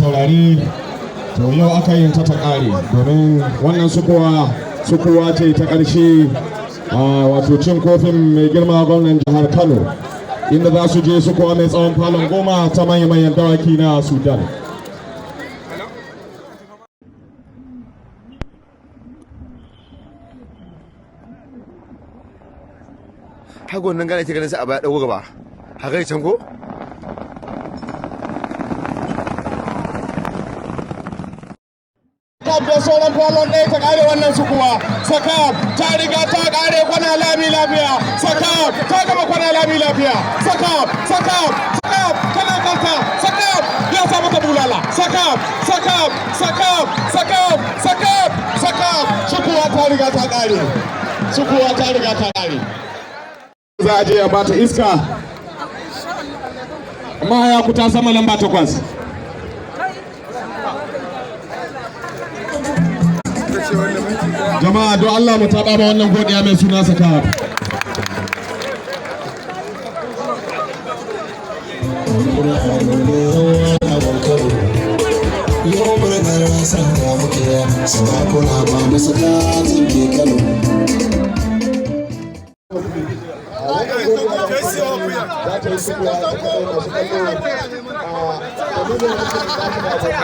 saurari, to yau aka yin ta ta ƙare, domin wannan sukuwa sukuwa ce ta ƙarshe a wato cin kofin mai girma gwamnan jihar Kano, inda za su je sukuwa mai tsawon falon 10 ta manya-manyan dawaki na Sudan. Haka wannan gane ke ganin sa a baya dago gaba haka can ko. Sakaf da sauran falon 1 ta kare wannan sukuwa. Sakaf ta riga ta kare kwana lami lafiya. Sakaf ta gama kwana lami lafiya. Sakaf, Sakaf, Sakaf tana kanta. Sakaf ya sa mata bulala. Sakaf, Sakaf, Sakaf, Sakaf, Sakaf, Sakaf. Sukuwa ta riga ta kare. Sukuwa ta riga ta kare. Za a je a bata iska. Amma ya kuta sama lamba 8. Jama'a, don Allah mu taɓa ma wannan godiya mai suna Sakaf. Yau murnar sallah muke, sarakuna ba mu sakatin ke Kano. Za ta yi sukuwa ta kaɗai, masu kallo, a dalilin rashin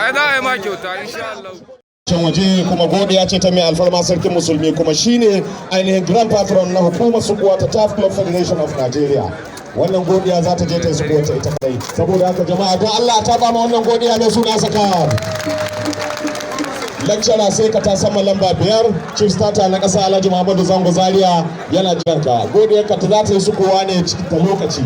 Ai za a yi ma kyauta insha Allah. Can waje kuma godiya ce ta mai alfarma sarkin musulmi, kuma shine ainihin grand patron na hukumar sukuwa ta Turf Club Federation of Nigeria. Wannan godiya za ta je ta yi sukuwa ta ita kadai. Saboda haka jama'a, don Allah ta ba ma wannan godiya mai suna Saka. Lecturer, sai ka ta sama lamba 5. Chief starter na ƙasa, Alhaji Muhammadu Zango Zaria, yana jiran ka. Godiyar ka ta za ta yi sukuwa ne cikin ta lokaci.